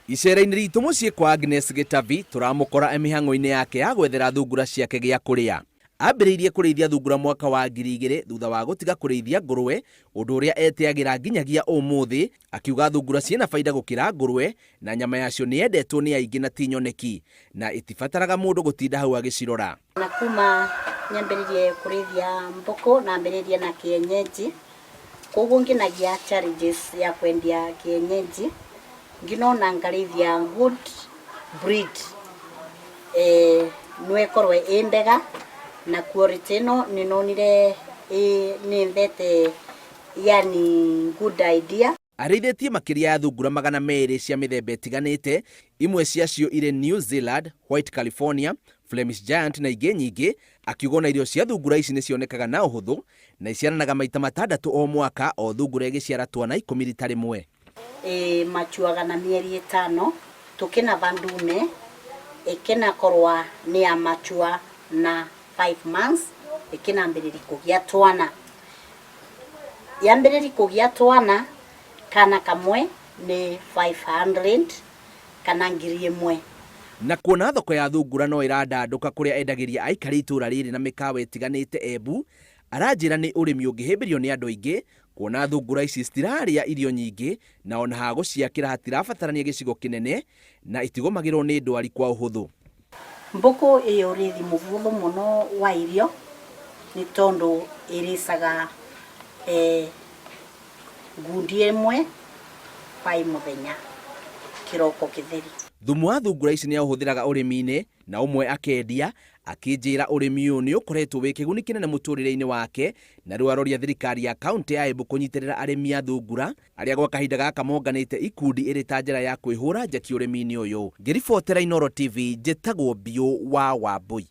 Icera-inĩ ritũ mũciĩ kwa Agnes Gĩtabi tũramũkora e mĩhang'o-inĩ yake ya gwethera thungura ciake gĩa kũrĩa. Ambĩrĩirie kũrĩithia thungura mwaka wa 2000 thutha wa gũtiga kũrĩithia ngũrwe, ũndũ ũrĩa etĩagĩra nginyagia ũmũthĩ, akiuga thungura ciĩna baida gũkĩra ngũrwe na nyama yacio nĩ yendetwo nĩ aingĩ na ti nyoneki na itibataraga mũndũ gũtinda hau agĩcirora. Na kuma nyambĩrĩrie kũrĩithia mbũkũ nambĩrĩrie na kĩenyenji, koguo ngĩnagia challenges ya kwendia kĩenyenji, ngĩnona ngarĩithia good breed no ĩkorwo ĩ mbega na quality ĩno nĩ nonire nĩ thete yani good idea. Arĩithĩtie makĩria ya thungura 200 cia mĩthemba ĩtiganĩte, imwe ciacio irĩ New Zealand, White California, Flemish Giant na ingĩ nyingĩ, akiuga ona irio cia thungura ici nĩ cionekaga na ũhũthũ na iciaranaga maita matandatũ o mwaka o thungura ĩgĩciara twana 10 rita rĩmwe. Ĩ machuaga na mĩeri 5 tũkĩnava ndume ĩkĩnakorwa nĩ ya machua na 5 months ĩkĩnambĩrĩria kũgĩa twana. Yambĩrĩria kũgĩa twana kana kamwe nĩ 500 kana 1000. Na kuona thoko ya thungura no ĩrandandũka kũrĩa endagĩria aikari itũra rĩrĩ na mĩkawa ĩtiganĩte Embu, aranjĩra nĩ ũrĩmi ũngĩhĩmbĩrio nĩ andũ aingĩ kuona thungura ici citirarĩa irio nyingĩ na ona ha gũciakĩra hatirabatarania gĩcigo kĩnene na itigũmagĩrwo nĩ ndwari kwa ũhũthũ. Mbũkũ ĩ ũrĩthi mũbũthũ mũno wa irio nĩ tondũ ĩrĩcaga ngundi ĩmwe bai mũthenya kĩroko kĩtheri. Thumu wa thungura ici nĩ aũhũthĩraga ũrĩmi-inĩ na ũmwe akendia, akĩnjĩra ũrĩmi ũyũ nĩ ũkoretwo wĩ kĩguni kĩnene mũtũrĩre-inĩ wake na rĩu aroria thirikari ya kaunti ya Embu kũnyitĩrĩra arĩmi a thungura arĩa gwa kahinda gaka monganĩte ikundi ĩrĩ ta njĩra ya kwĩhũra njeki ũrĩmi-inĩ ũyũ. Ngĩribotera Inooro TV njĩtagwo Biũ wa Wambui.